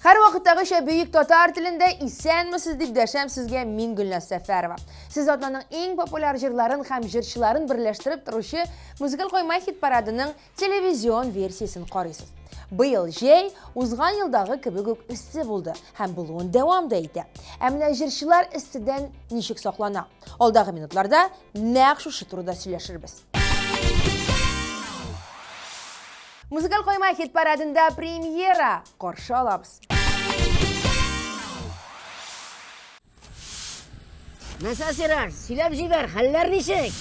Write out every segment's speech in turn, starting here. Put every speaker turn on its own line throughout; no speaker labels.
Һәрвакыттагыча бөек татар телендә исәнмесез дип дәшәм сезгә мин Гөлназ Сәфәрова. Сез атнаның иң популяр җырларын һәм җырчыларын берләштереп торучы музыкаль койма хит-парадының телевизион версиясен карыйсыз. Быел җәй узган елдагы кебек үк эссе булды һәм булуын дәвам да итә. Ә менә җырчылар эсседән ничек саклана? Алдагы минутларда нәкъ шушы турыда сөйләшербез. Музыкаль койма хит-парадында премьера каршы алабыз.
Нәрсә, Сираж, сөйләп җибәр, хәлләр ничек?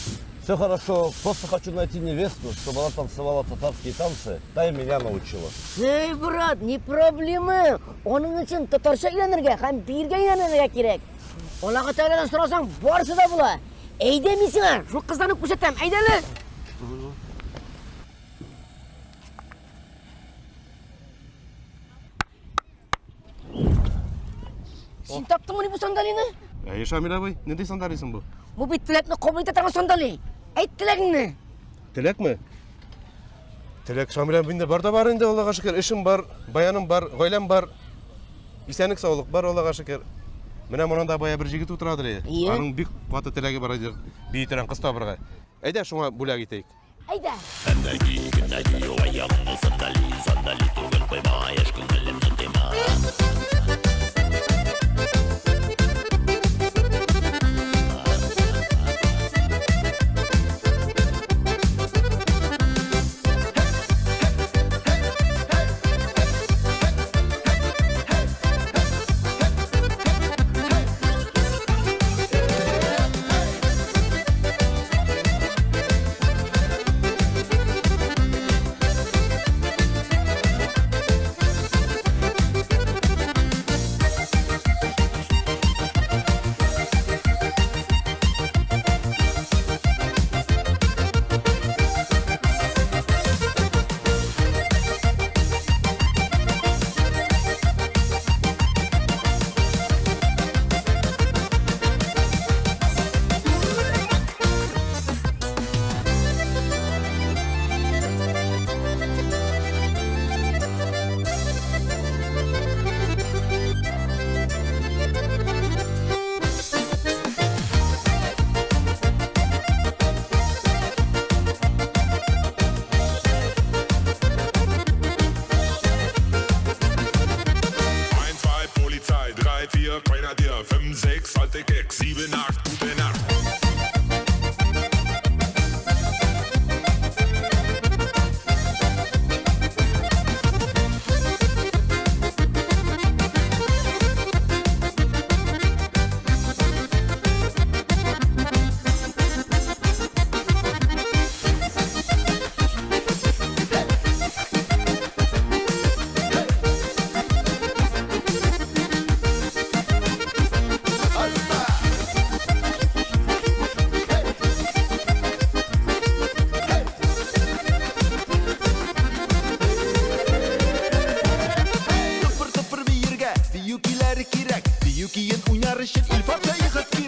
Все хорошо, просто хочу найти невесту, чтобы она танцевала татарские танцы, да и меня научила.
Эй, брат, не проблема. Аның өчен татарча өйрәнергә һәм биергә өйрәнергә кирәк. Аллаһы Тәгаләдән сорасаң, барысы да була. Әйдә мин сиңа шул кызларны күрсәтәм, әйдә әле. Син таптыңмыни бу сандалины?
Әйе, Шамил абый, нинди сандалисың бу?
Бу бит теләкне кабул итә торган сандали. Әйт теләгеңне.
Теләкме? Теләк, Шамил абый, миндә бар да бар инде, Аллага шөкер. Эшем бар, баяным бар, гаиләм бар. Исәнлек, саулык бар, Аллага шөкер. Менә монда бая бер җегет утырадыр иде. Аның бик каты теләге бар иде, бии торган кыз табырга. Әйдә, шуңа бүләк итәйек.
Әйдә.
Тыпыр-тыпыр биергә, бию көйләре кирәк. Бию көен уйнар өчен Илфат Шәехов кирәк.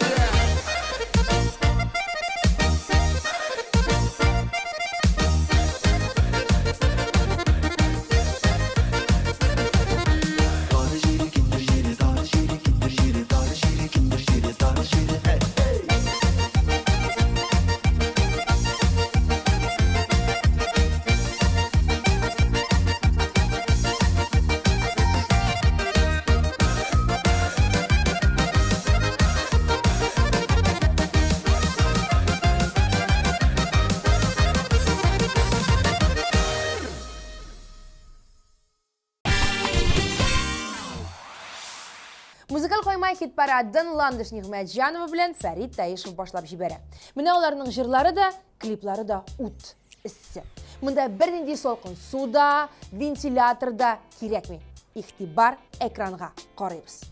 Музыкаль койма хит-парадын Ландыш Нигъмәтҗанова белән Фәрит Таишев башлап җибәрә. Менә аларның җырлары да, клиплары да ут, эссе. Монда бернинди салкын су да, вентилятор да кирәкми. Игътибар экранга карыйбыз.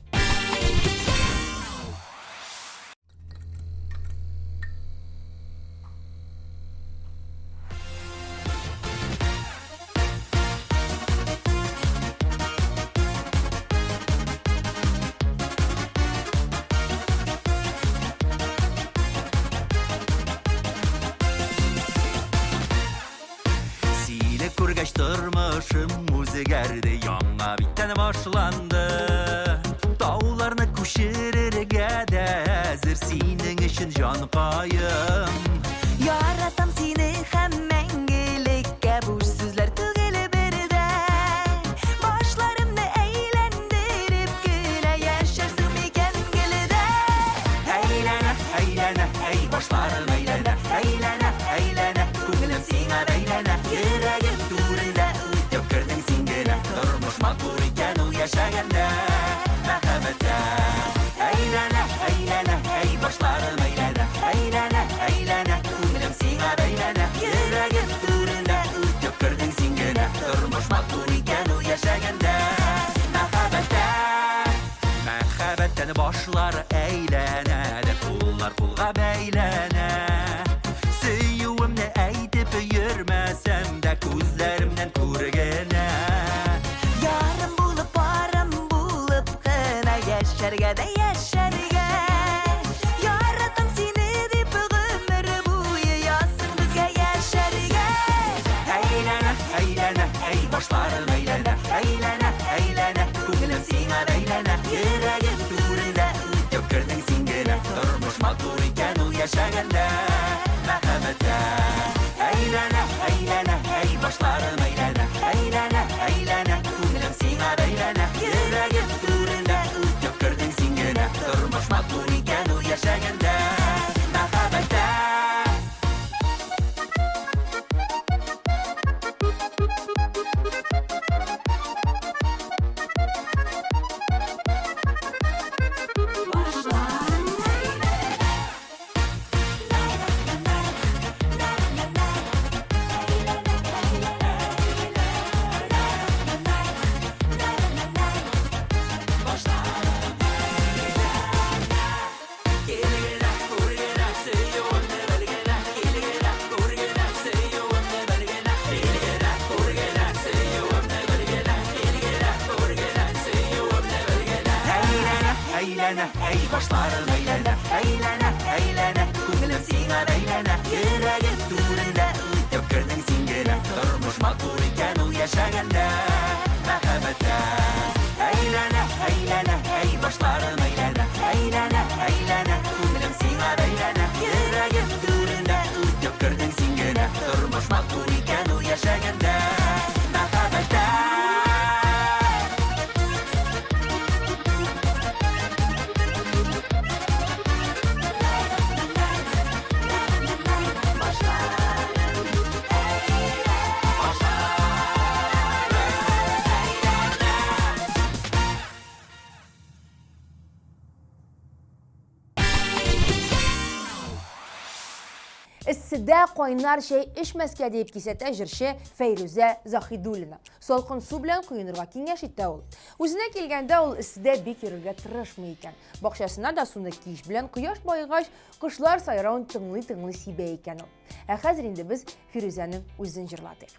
күргәч тормышым үзгәрде, яңа биттән башланды. Тауларны күчерергә дә әзер синең өчен җанкаем.
Яратам сине һәм мәңгелеккә, буш сүзләр түгел бер дә. Башларымны әйләндереп кенә яшәрсең микән гел дә?
Әйләнә, әйләнә, әй башларым әйләнә, әйләнә, әйләнә, күңелем сиңа бәйләнә, йөрәгем түрендә үтеп кердең син генә. Тормыш матур икән ул яшәгәндә, мәхәббәттә. Әйләнә, әйләнә, әй башларым әйләнә, әйләнә, әйләнә, күңелем сиңа бәйләнә, йөрәгем түрендә үтеп кердең син генә. Тормыш матур икән ул яшәгәндә, мәхәббәттә. Мәхәббәттән башлар әйләнә дә, куллар кулга бәйләнә. Сөюемне әйтеп йөрмәсәм дә, күзләремнән күргенә.
Ярым булып, парым булып кына яшәргә дә яшәргә. Яратам сине дип гомер буе язсын безгә яшәргә.
Әйләнә, әйләнә, әй башларым әйләнә, әйләнә, әйләнә, күңелем сиңа бәйләнә, йөрәгем түрендә үтеп кердең син генә. Тормыш матур икән ул яшәгәндә, мәхәббәттә. Әйләнә, әйләнә, әй башларым әйләнә, әйләнә, әйләнә, күңелем сиңа бәйләнә, йөрәгем түрендә үтеп кердең син генә. Тормыш матур икән ул яшәгәндә, мәхәббәттә. Әйләнә, әйләнә, әй башларым әйләнә, әйләнә, әйләнә, күңелем сиңа бәйләнә, йөрәгем түрендә үтеп кердең син генә. Тормыш матур икән ул яшәгәндә, мәхәббәттә. Әйләнә, әйләнә, әй башларым әйләнә, әйләнә, әйләнә, күңелем сиңа бәйләнә, йөрәгем түрендә үтеп кердең син генә. Тормыш матур икән ул яшәгәндә, мәхәббәттә.
Эсседә кайнар чәй эчмәскә дип кисәтә җырчы Фәйрүзә Заһидуллина. Салкын су белән коенырга киңәш итә ул. Үзенә килгәндә ул эсседә бик йөрергә тырышмый икән. Бакчасына да суны кич белән кояш баегач, кошлар сайравын тыңлый-тыңлый сибә икән ул. Ә хәзер инде без Фирүзәнең үзен җырлатыйк.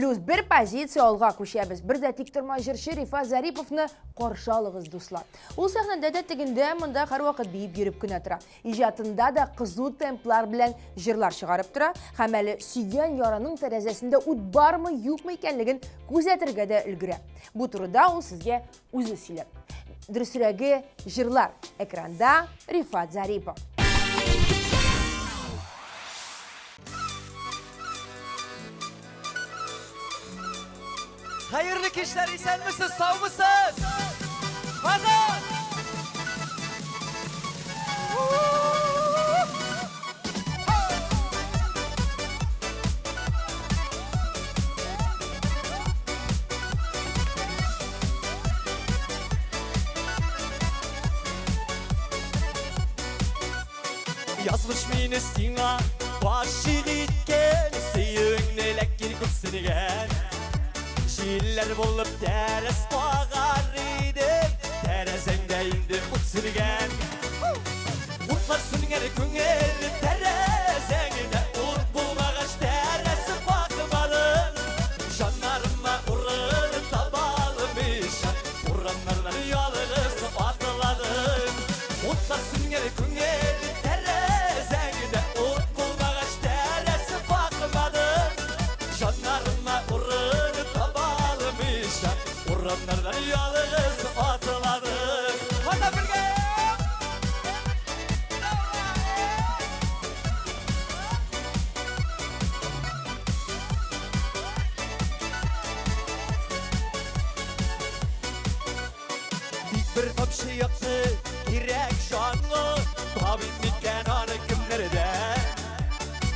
Плюс бер позиция алга күчәбез. Бер дә тик торма җырчы Рифат Зариповны каршы алыгыз, дуслар. Ул сәхнәдә дә тегендә монда һәрвакыт биеп йөреп кенә тора. Иҗатында да кызу темплар белән җырлар чыгарып тора һәм әле сөйгән ярының тәрәзәсендә ут бармы, юкмы икәнлеген күзәтергә дә өлгерә. Бу турыда ул сезгә үзе сөйләр. Дөресрәге, җырлар. Экранда Рифат Зарипов.
Хәерле кичләр, исәнмесез, саумысыз? Казан! Язмыш мине сиңа гашыйк иткән, Сөюеңне ләкин күпсенгән. Җилләр булып тәрәз кагар идем, Тәрәзәңдә инде ут сүнгән. Утлар сүнгән күңел тәрәзәңдә, Ут булмагач тәрәз какмадым. Җаннарыма урын таба алмыйча, Урамнардан ялгыз атладым. Утлар сүнгән күңел тәрәзәңдә, Ут булмагач тәрәз какмадым. Җаннарыма урын таба алмыйча, Урамнардан ялгыз атладым. Хата бергә! Тик бер тамчы якты кирәк җанлы, Табиб микән аны кемнәрдән?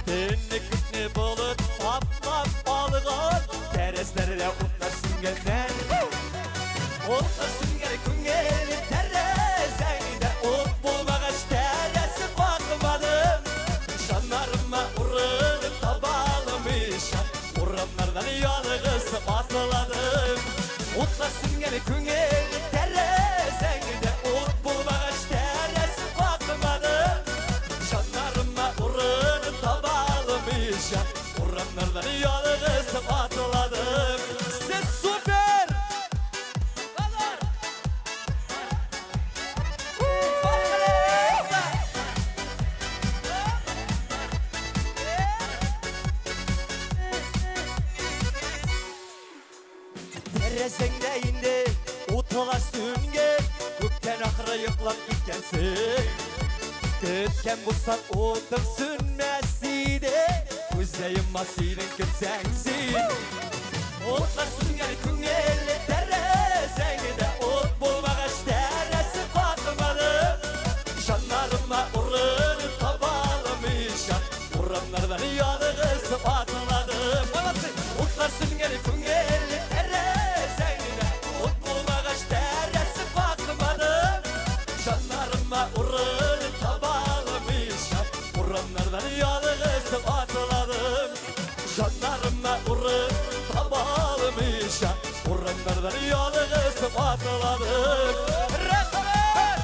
Төнне күкне болыт каплап алган, Тәрәзләрдә утлар сүнгәннән. Утлар сүнгән күңел тәрәзәңдә, Ут булмагач тәрәз какмадым. Җаннарыма урын таба алмыйча, Урамнардан ялгыз атладым. Утлар сүнгән күңел тәрәзәңдә, Ут булмагач тәрәз какмадым. Җаннарыма урын таба алмыйча, Урамнардан ялгыз атладым. Сез супер! Алар! Тәрәзәңдә инде утлар сүнгән, Күптән ахры йоклап киткәнсең. Көткән булсаң утың сүнмәс иде, Күз дә йоммас идең көтсәң син. Утлар сүнгән күңел тәрәзәңдә, Ут булмагач тәрәз какмадым. Җаннарыма урын таба алмыйча, Урамнардан ялгыз атладым. Молодцы! Утлар сүнгән күңел тәрәзәңдә, Ут булмагач тәрәз какмадым. Җаннарыма урын таба алмыйча, Урамнардан ялгыз атладым. Җаннарыма урын таба алмыйча, Урамнардан ялгыз атладым. Рәхмәт!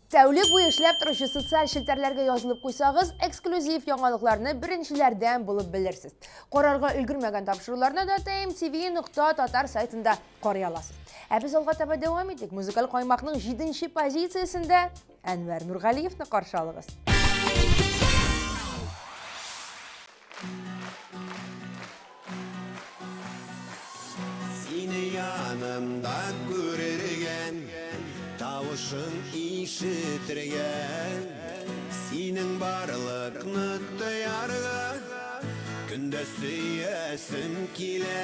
Тәүлек буе эшләп торучы социаль челтәрләргә язылып куйсагыз, эксклюзив яңалыкларны беренчеләрдән булып белерсез. Карарга өлгермәгән тапшыруларны да tmtv.tatar сайтында карый аласыз. Ә без алга таба дәвам итик. Музыкаль каймакның 7 позициясендә Әнвәр Нургалиевны каршы алыгыз.
Сине янымда күрергә, тавышың ишетергә, Синең барлыкны тоярга, көндә сөясем килә.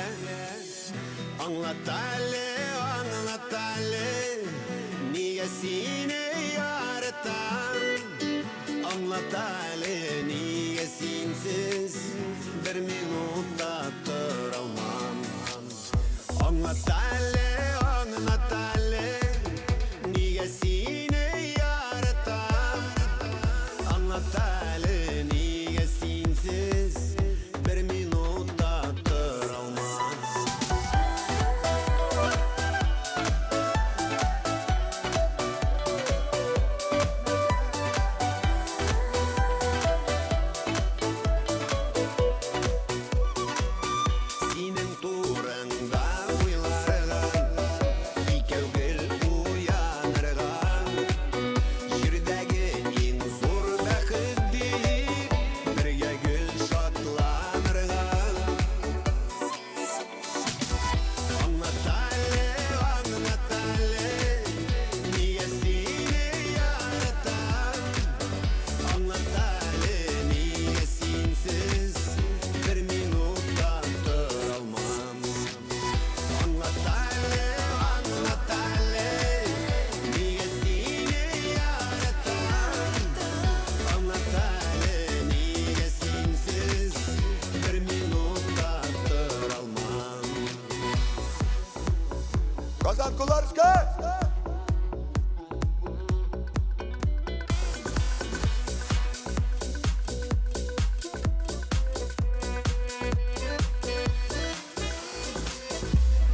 Аңлат әле, аңлат әле, нигә сине яратам? Аңлат әле, нигә синсез бер минут та тора алмам? Аңлат әле, аңлат әле, нигә сине яратам? Аңлат әле, нигә синсез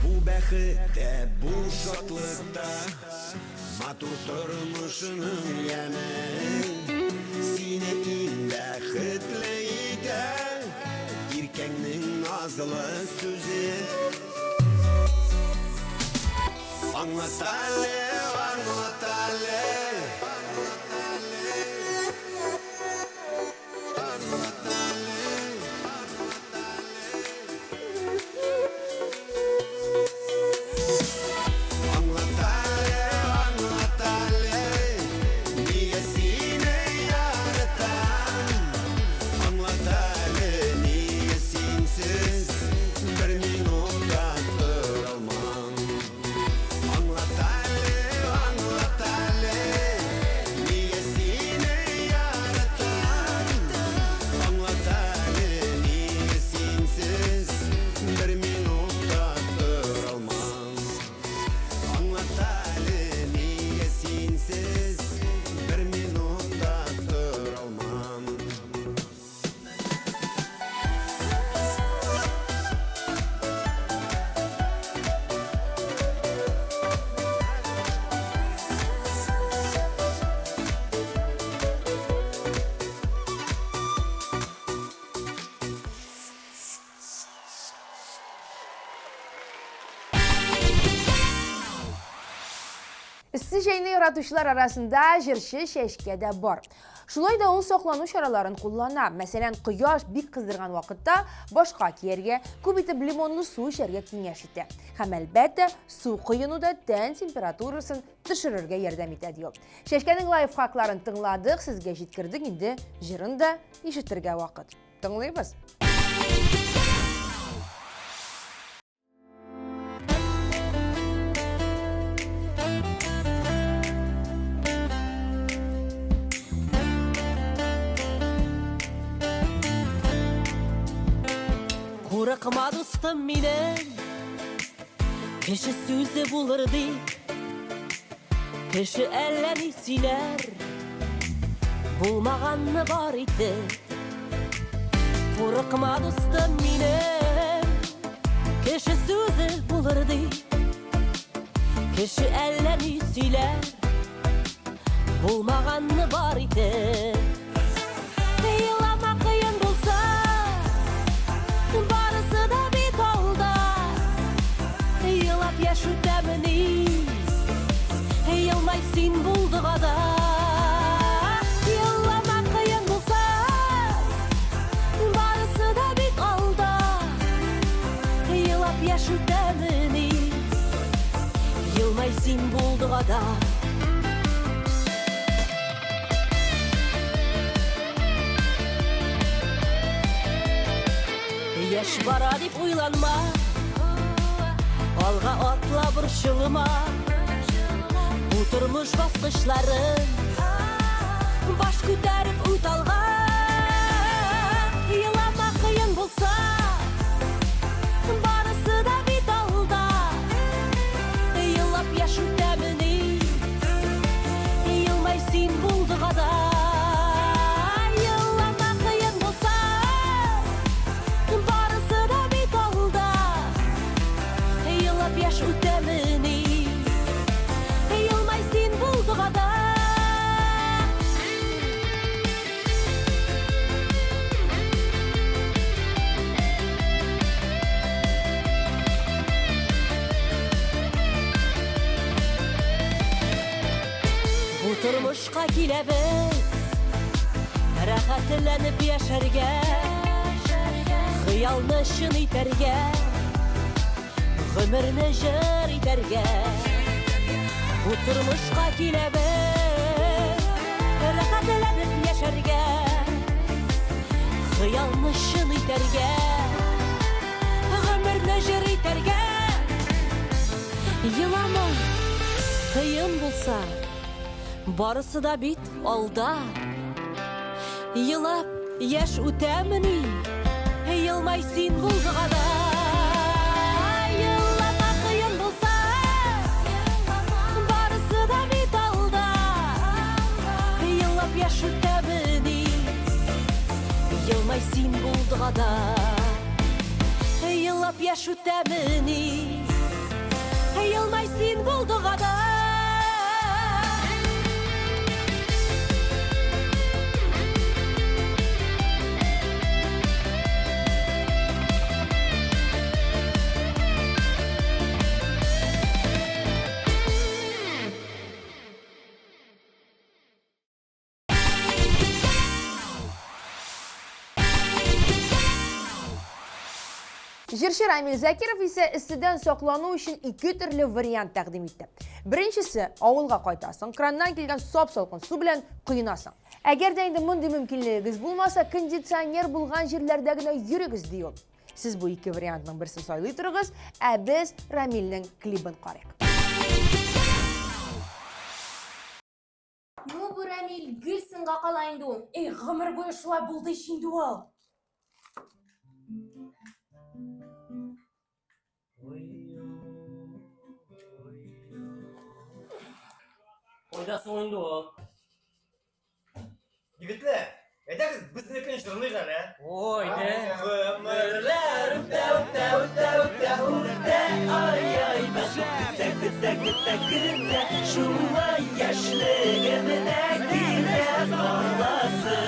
Бу бәхеттә, бу шатлыкта Матур тормышының яме Сине иң бәхетле итә Иркәңнең назлы сүзе Аңлат әле, аңлат әле Аңлат әле, аңлат әле, нигә сине яратам? Аңлат әле, нигә синсез бер минут та тора алмам? Аңлат әле, аңлат әле, нигә сине яратам? Аңлат әле, нигә синсез бер минут та тора алмам? Аңлат әле, нигә синсез бер минут та тора алмам?
Эссе җәйне яратучылар арасында җырчы Чәчкә дә бар. Шулай да ул саклану чараларын куллана. Мәсәлән, кояш бик кыздырган вакытта башка кияргә, күп итеп лимонлы су эчәргә киңәш итә. Һәм әлбәттә, су коену да тән температурасын төшерергә ярдәм итә, ди ул. Чәчкәнең лайфхакларын тыңладык, сезгә җиткердек, инде җырын да ишетергә вакыт. Тыңлыйбыз.
Курыкма, дустым минем, кеше сүзе булыр дип, кеше әллә ни сөйләр, булмаганны бар итеп. Курыкма, дустым минем, кеше сүзе булыр дип, кеше әллә ни сөйләр, булмаганны бар итеп. Елама кыен булса, барысы да бит алда. Елап яшь үтәмени, елмай син булдыга да. Елама кыен булса, барысы да бит алда. Елап яшь үтәмени, елмай син булдыга да. Яшь бара дип уйланма, алга атла борчылма. Бу тормыш баскычларын баш күтәреп үт алга. Елама кыен булса, барысы да бит алда. Елап яшь үтәмени, елмай син булдыга да. Елама кыен булса, барысы да бит алда. Елап яшь үтәмени, елмай син булдыга да. Бу тормышка киләбез, рәхәтләнеп яшәргә, хыялны чын итәргә, гомерне җыр итәргә. Бу тормышка киләбез, рәхәтләнеп яшәргә, хыялны чын итәргә, гомерне җыр итәргә. Елама, кыен булса, барысы да бит алда. Елап яшь үтәмени, елмай син булдыга да. Елама кыен булса, Син булдыгада. Еллап яшь үтәмени? Елмай син булдыгада.
Җырчы Рамил Закиров исә эсседән саклану өчен ике төрле вариант тәкъдим итте. Беренчесе, авылга кайтасың, краннан килгән сап-салкын су белән коенасың. Әгәр дә инде мондый мөмкинлегегез булмаса, кондиционер булган җирләрдә генә йөрегез, ди ул. Сез бу ике вариантның берсен сайлый торыгыз, ә без Рамилнең клибын карыйк.
Ну, бу Рамил гел сынга кала инде ул.
Эй, гомер буе шулай булды ич инде ул.
Кайда соң инде ул?
Егетләр, әйдәгез безнекен җырлыйк әле.
Ой, дә.
Гомерләр үтә, үтә, үтә, үтә, үтә, ай-ай, бәхет көтә, көтә, көтә, көтә, шулай яшьлегемдә килә каласы.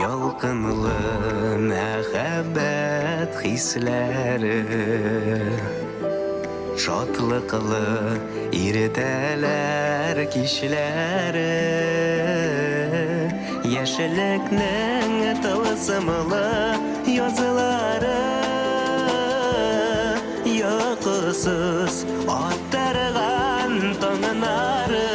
Ялкынлы мәхәббәт хисләре Шатлыклы иртәләр, кичләре Яшьлекнең тылсымлы язлары Йокысыз аттырган таңнары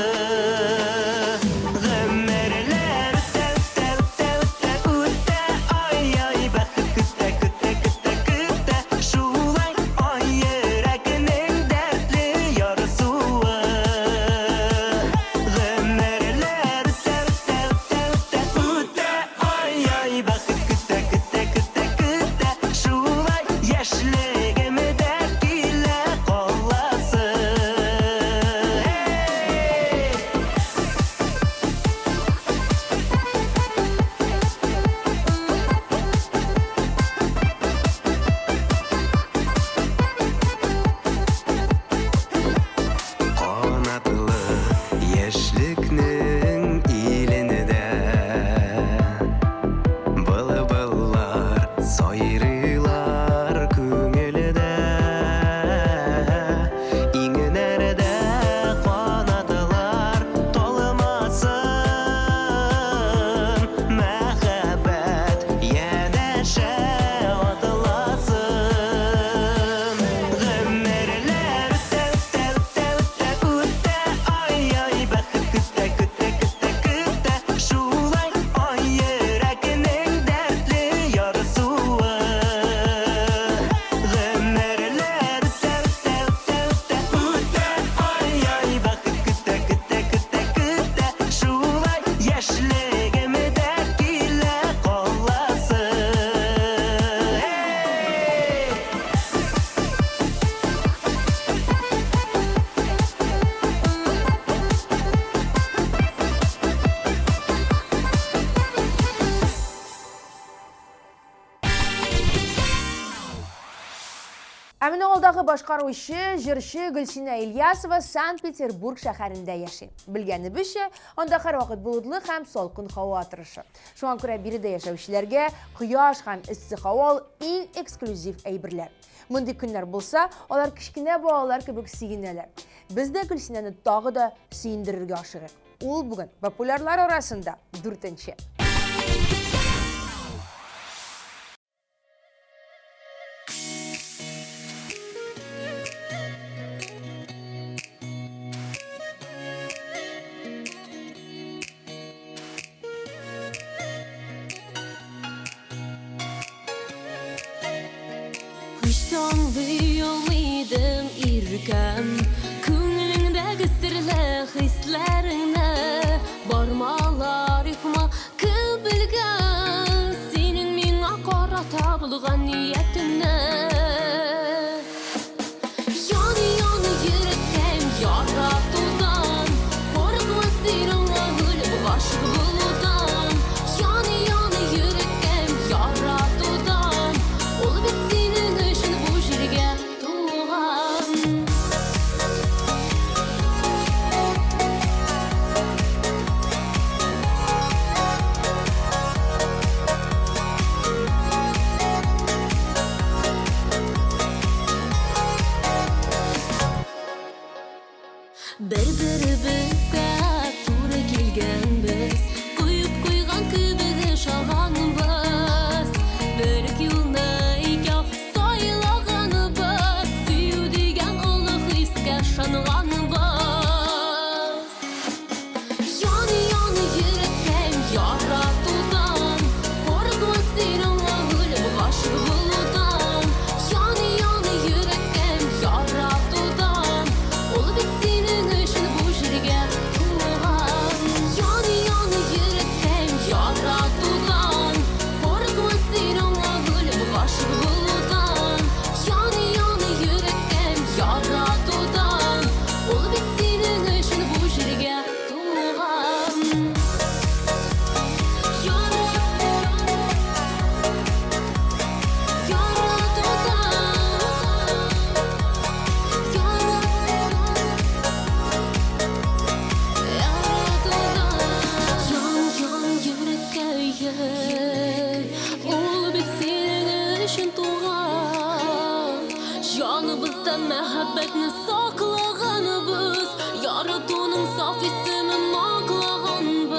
Гомерләр үтә, үтә, үтә, үтә, үтә, ай-ай, бәхет көтә, көтә, көтә, көтә, шулай ай йөрәгенең дәртле ярсуы. Гомерләр үтә, үтә, үтә, үтә, үтә, ай-ай, бәхет көтә, көтә, көтә, көтә, шулай яшьлегемдә килә каласы. Hey! Канатлы яшьлекнең илендә Былбыллар сайрыйлар күңелдә Иңнәрдә канатлар талмасын Мәхәббәт янәшә атласын Гомерләр үтә, үтә, үтә, үтә, үтә, ай-ай, бәхет көтә, көтә, көтә, көтә, шулай ай йөрәгенең дәртле ярсуы. Гомерләр үтә, үтә, үтә, үтә, үтә, ай-ай, бәхет көтә, көтә, көтә, көтә, шулай яшьлегемдә килә каласы. Hey!
Ә менә алдагы башкаручы, җырчы Гөлсинә Ильясова Санкт-Петербург шәһәрендә яши. Белгәнебезчә, анда һәрвакыт болытлы һәм салкын һава торышы. Шуңа күрә биредә яшәүчеләргә кояш һәм эссе һава ул иң эксклюзив әйберләр. Мондый көннәр булса, алар кечкенә балалар кебек сөенәләр. Без дә Гөлсинәне тагы да сөендерергә ашыгыйк. Ул бүген популярлар арасында дүртенче.
Һич таңлый алмый идем, иркәм, Күңелеңдәге серле хисләреңне. Бармалар юкмы, кем белгән, Синең миңа Бер-беребезгә туры килгәнбез, Коеп куйган кебек ошаганбыз. Бер үк юлны икәү сайлаганбыз, Сөю дигән олы хискә ышанганбыз. Ян-ян йөрәккәем яратудан, Курыкма син аңа үлеп гашыйк булудан. Ян-ян йөрәккәем яратудан, Ул бит синең өчен бу җиргә туган. Ян-ян йөрәккәем яратудан, Курыкма син аңа үлеп гашыйк булудан. Ян-ян йөрәккәем яратудан, Ул бит синең өчен бу җиргә туган. Ян-ян йөрәккәем, ул бит синең өчен туган. Җаныбызда мәхәббәтне саклаганбыз, Яратуның саф исемен аклаганбыз.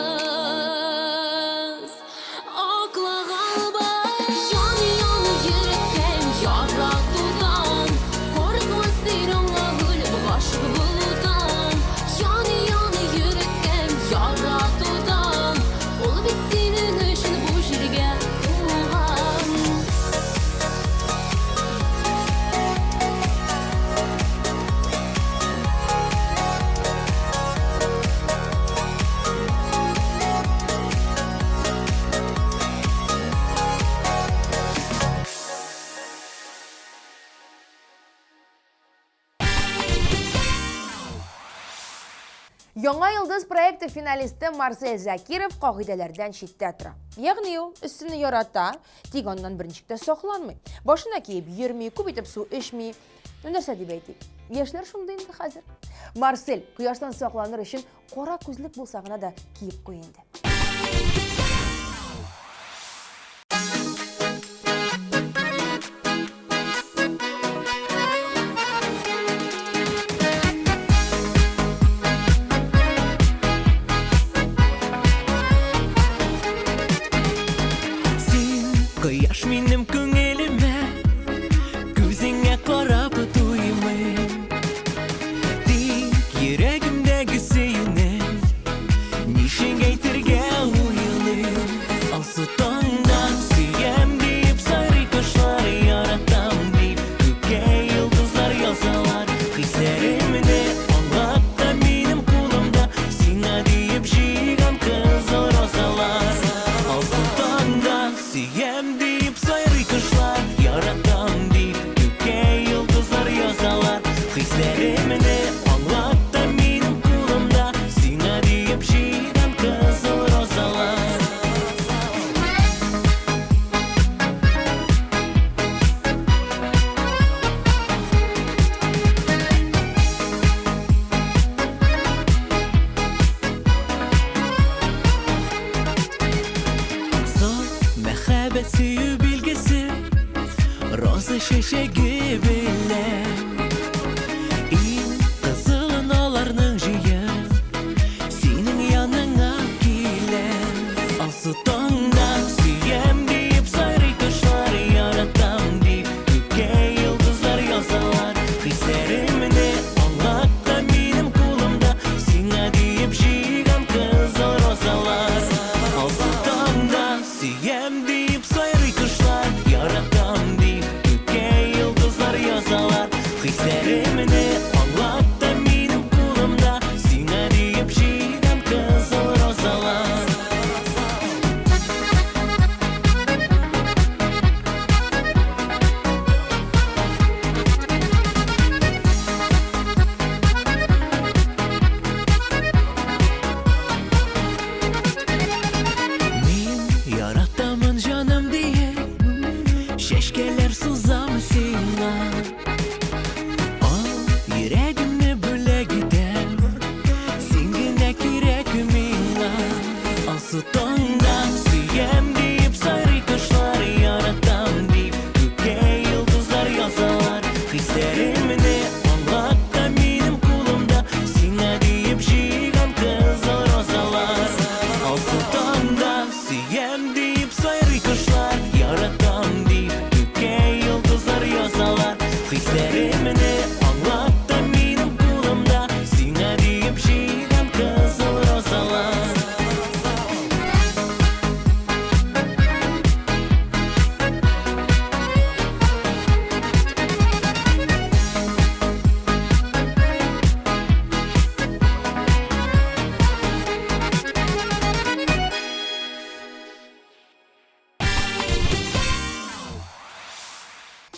Аклаганбыз. Ян-ян йөрәккәем яратудан, Курыкма син аңа үлеп гашыйк булудан. Ян-ян йөрәккәем яратудан, Ул бит синең өчен бу җиргә туган.
Яңа йолдыз проекты финалисты Марсель Закиров кагыйдәләрдән читтә тора. Ягъни ул өстене ярата, тик аннан берничек тә сакланмый. Башына киеп йөрми, күп итеп су эчми. Ну нәрсә дип әйтик? Яшьләр шундый инде хәзер. Марсель, кояштан сакланыр өчен кара күзлек булса гына да киеп куй инде.
Син кояш минем күңелемә, Күзеңә карап туймыйм. Тик йөрәгемдәге сөюне Ничек әйтергә уйлыйм. Алсу таңда сөям диеп сайрый кошлар, Яратам дип күккә йолдызлар язалар. Хисләремне аңлат та минем кулымда, Сиңа диеп җыйган кызыл розалар. Алсу таңда сөям диеп сайрый кошлар, Яратам дип күккә йолдызлар язалар. Хисләремне аңлат та минем кулымда, Сиңа диеп җыйган кызыл розалар. Саф мәхәббәт сөю билгесе, Роза чәчәге белән. Иң кызылын аларның җыеп, Синең яныңа киләм. Алсу таңда сөям диеп сайрый кошлар, Яратам дип күккә йолдызлар язалар. Хисләремне аңлат та минем кулымда, Сиңа диеп җыйган кызыл розалар. Алсу таңда сөям диеп сайрый кошлар, Яратам дип күккә йолдызлар язалар. Хисләремне аңлат та минем кулымда, Сиңа диеп җыйган кызыл розалар. Мин яратамын җаным диеп, Чәчкәләр сузам сиңа. Ал йөрәгемне бүләк итәм, Син генә кирәк миңа. Алсу таңда сөям диеп сайрый кошлар, Яратам дип күккә йолдызлар язалар. Хисләремне аңлат та минем кулымда, Сиңа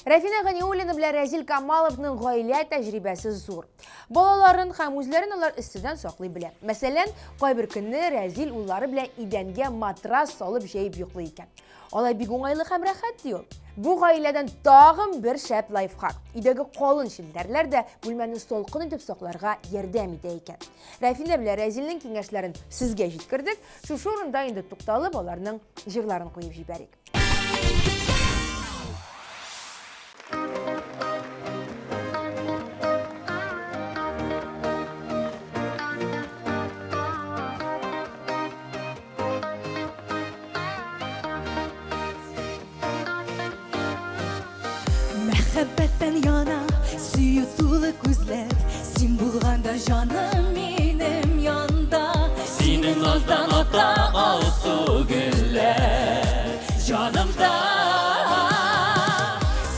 Рәфинә Ганиуллина белән Рәзил Камаловның гаилә тәҗрибәсе зур. Балаларын һәм үзләрен алар эсседән саклый белә. Мәсәлән, кайбер көнне Рәзил уллары белән идәнгә матрас салып җәеп йоклый икән. Алай бик уңайлы һәм рәхәт, ди ул. Бу гаиләдән тагын бер шәп лайфхак. Өйдәге калын челтәрләр дә бүлмәне салкын итеп сакларга ярдәм итә икән. Рәфинә белән Рәзилнең киңәшләрен сезгә җиткердек. Шушы урында инде тукталып, аларның җырларын куеп җибәрик.
Мәхәббәттән яна сөю тулы күзләр Син булганда җаным минем янда
Синең наздан ата алсу гөлләр Җанымда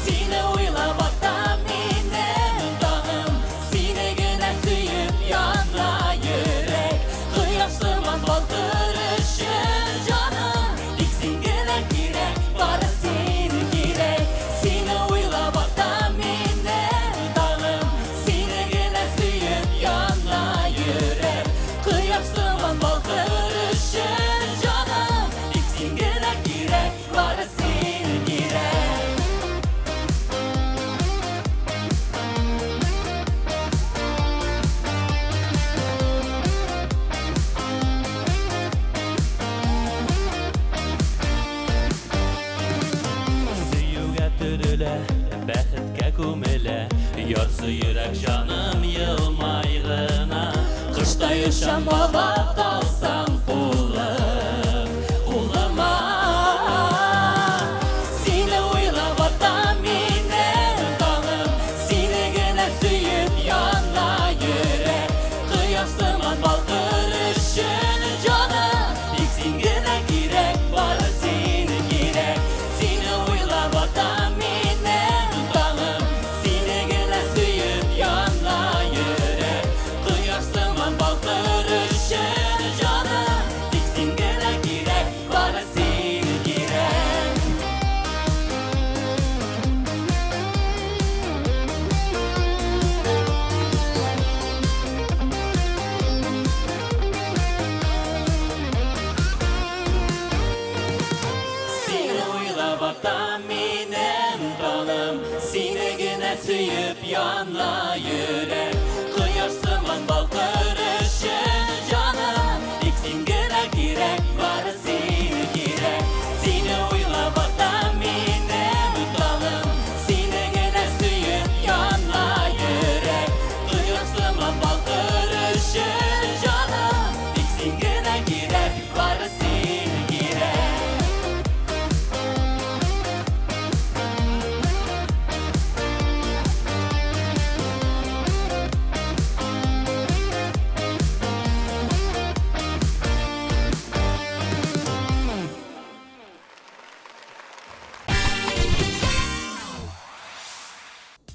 Сине уйлап ата минем таңым Сине генә сөеп яна йөрәк Кояш сыман балкыр өчен җаным Тик син генә кирәк, бары син кирәк Сине уйлап ата минем таңым Сине генә сөеп яна йөрәк Кояш сыман балкыр өчен җаным Тик син генә кирәк, бары син кирәк Сөюгә төрелә, бәхеткә күмелә, Ярсы йөрәк җаным елмай гына. Коштай очам бала талсам кулым, кулыма. Сине уйлап атам минем таңым, Сине генә сөеп яна йөрәк. Кояш сыман балкыр өчен җаным, Тик син генә кирәк, бары син кирәк. Сине уйлап атам минем таңым, Сине генә сөеп яна йөрәк. Кояш сыман балкыр өчен җаным, Тик син генә кирәк, бары син кирәк. Сине уйлап атам минем таңым, Сине генә сөеп яна йөрәк. Кояш сыман балкыр өчен җаным, Тик син генә кирәк, бары син кирәк. Сине уйлап атам минем таңым, Сине генә сөеп яна йөрәк. Кояш сыман балкыр өчен җаным, Тик син генә кирәк, бары син кирәк.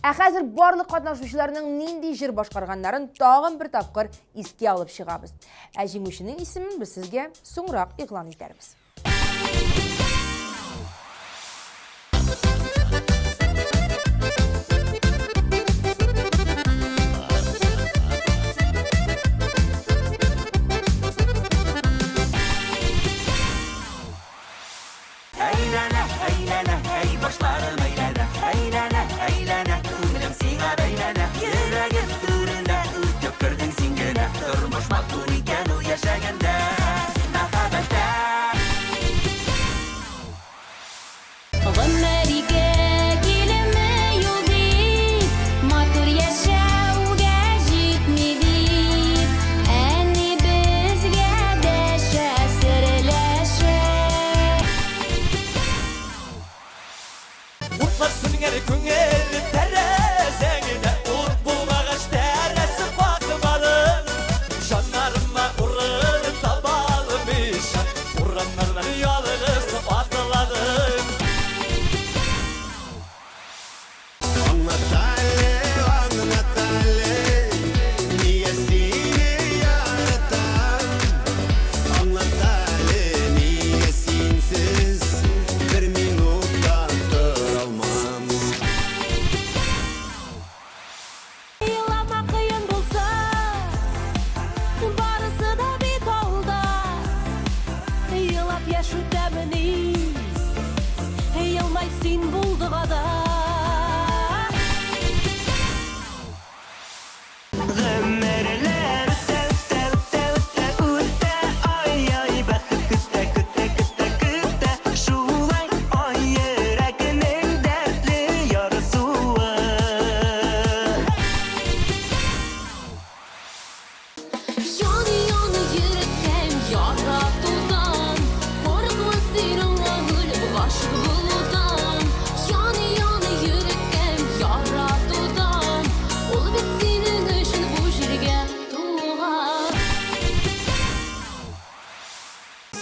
Ә хәзер барлык катнашучыларның нинди җыр башкарганнарын тагын бер тапкыр искә алып чыгабыз. Ә җиңүченең исемен без сезгә соңрак игълан итәрбез.
Әйләнә, әйләнә, әй башларым әйләнә, әйләнә, әйләнә, күңелем сиңа бәйләнә, йөрәгем түрендә үтеп кердең син генә, тормыш матур икән ул яшәгәндә, мәхәббәттә.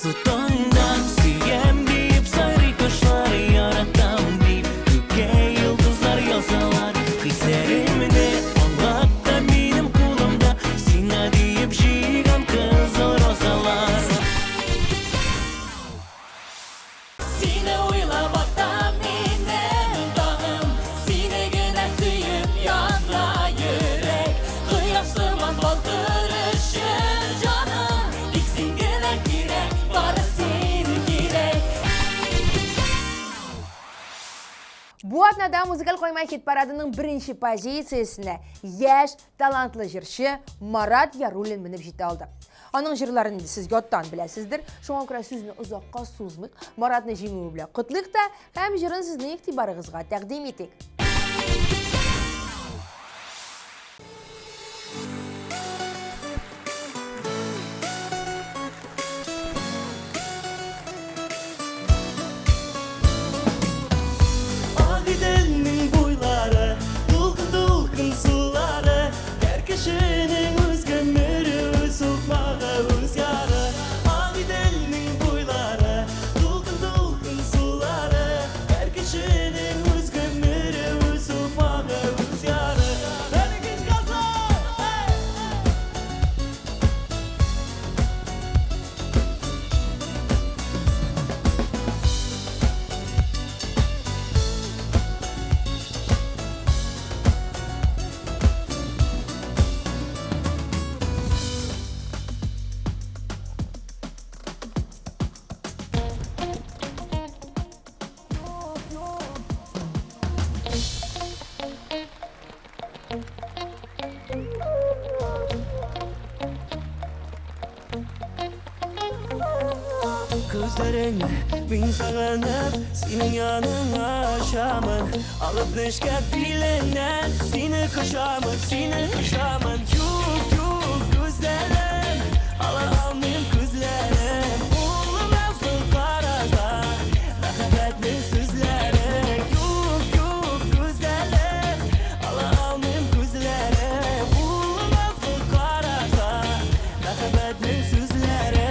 Алсу таңда сөям диеп сайрый кошлар, яратам дип күккә йолдызлар язалар. Хисләремне аңлат та минем кулымда, сиңа диеп җыйган кызыл розалар. Сине уйлап атам минем таңым, Сине генә сөеп яна йөрәк. Кояш сыман балкыр өчен җаным, Тик син генә кирәк, бары син кирәк.
Бу атнада музыкаль койма хит-парадының беренче позициясенә яшь, талантлы җырчы Марат Яруллин менеп җитә алды. Аның җырларын инде сез яттан беләсездер, шуңа күрә сүзне озакка сузмыйк, Маратны җиңүе белән котлыйк та һәм җырын сезнең игътибарыгызга тәкъдим итик.
Агыйделнең буйлары, дулкын-дулкын сулары, һәр кешенең үз гомере, үз сукмагы, үз яры. Агыйделнең буйлары, дулкын-дулкын сулары, һәр кешенең үз гомере, үз сукмагы, үз яры. Әлеге Казан! Эй! Күзләреңне мин сагынып, синең яныңа очамын. Алып нечкә биленнән, сине кочамын, сине кочамын. Юк, юк, күзләрем, ала алмыйм күзләрем. Ул назлы карашта, мәхәббәтнең сүзләре. Юк, юк, күзләрем, ала алмыйм күзләрем. Ул назлы карашта, мәхәббәтнең сүзләре.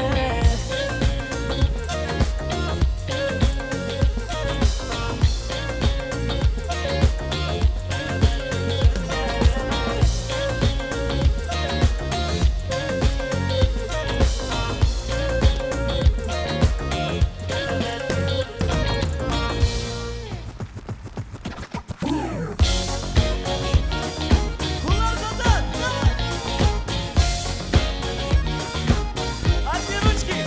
Куллар Казан! Одни ручки!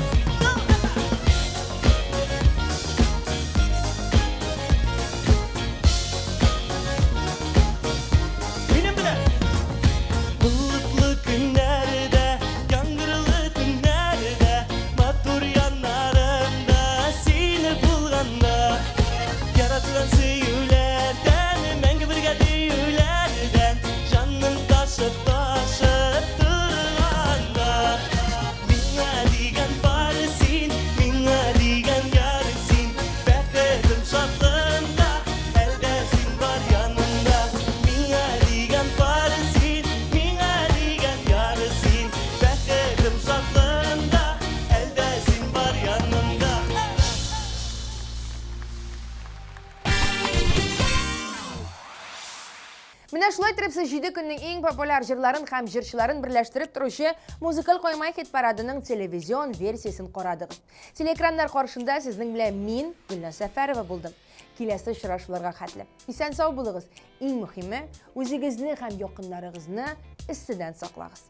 Минем белән! Bulutlu günlerde, yangırlı tünlerde, матур yanlarında seni bulganda, yaratılan сөюләрдән, мәңге бергә диюләрдән, җаным ташып ташып торганда. Миңа дигән бар син, миңа дигән яр син, бәхетем шатлыгым да, әлдә син бар янымда. Миңа дигән бар син, миңа дигән яр син, бәхетем шатлыгым да, әлдә син бар янымда.
Менә шулай итеп сез җиде көннең иң популяр җырларын һәм җырчыларын берләштереп торучы музыкаль койма хит-парадының телевизион версиясен карадыгыз. Телеэкраннар каршында сезнең белән мин, Гөлназ Сәфәрова булдым. Киләсе очрашуларга хәтле. Исән-сау булыгыз. Иң мөһиме, үзегезне һәм якыннарыгызны эсседән саклагыз.